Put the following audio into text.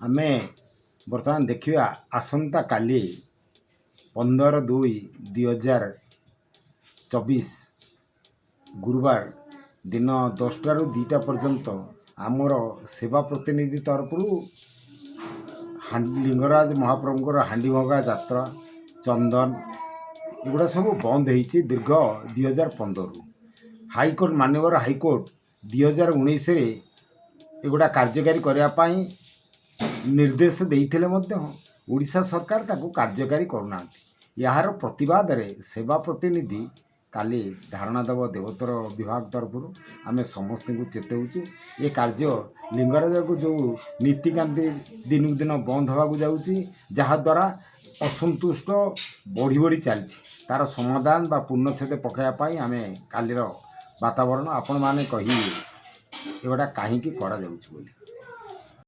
ଆମେ ବର୍ତ୍ତମାନ ଦେଖିବା, ଆସନ୍ତାକାଲି 15/2/2024 ଗୁରୁବାର ଦିନ 10ଟାରୁ 2ଟା ପର୍ଯ୍ୟନ୍ତ ଆମର ସେବା ପ୍ରତିନିଧି ତରଫରୁ ଲିଙ୍ଗରାଜ ମହାପ୍ରଭୁଙ୍କର ହାଣ୍ଡି ଭଙ୍ଗା ଯାତ୍ରା, ଚନ୍ଦନ ଏଗୁଡ଼ା ସବୁ ବନ୍ଦ ହେଇଛି ଦୀର୍ଘ 2015ରୁ। ହାଇକୋର୍ଟ, ମାନ୍ୟବର ହାଇକୋର୍ଟ 2019ରେ ଏଗୁଡ଼ା କାର୍ଯ୍ୟକାରୀ କରିବା ପାଇଁ ନିର୍ଦ୍ଦେଶ ଦେଇଥିଲେ ମଧ୍ୟ ଓଡ଼ିଶା ସରକାର ତାକୁ କାର୍ଯ୍ୟକାରୀ କରୁନାହାନ୍ତି। ଏହାର ପ୍ରତିବାଦରେ ସେବା ପ୍ରତିନିଧି କାଲି ଧାରଣା ଦେବ। ଦେବୋତ୍ତର ବିଭାଗ ତରଫରୁ ଆମେ ସମସ୍ତଙ୍କୁ ଚେତାଉଛୁ, ଏ କାର୍ଯ୍ୟ ଲିଙ୍ଗରାଜକୁ ଯେଉଁ ନୀତିକାନ୍ତି ଦିନକୁ ଦିନ ବନ୍ଦ ହେବାକୁ ଯାଉଛି, ଯାହାଦ୍ୱାରା ଅସନ୍ତୁଷ୍ଟ ବଢ଼ି ବଢ଼ି ଚାଲିଛି, ତା'ର ସମାଧାନ ବା ପୂର୍ଣ୍ଣଚ୍ଛେଦ ପକାଇବା ପାଇଁ ଆମେ କାଲିର ବାତାବରଣ। ଆପଣମାନେ କହିବେ ଏଗୁଡ଼ା କାହିଁକି କରାଯାଉଛି ବୋଲି।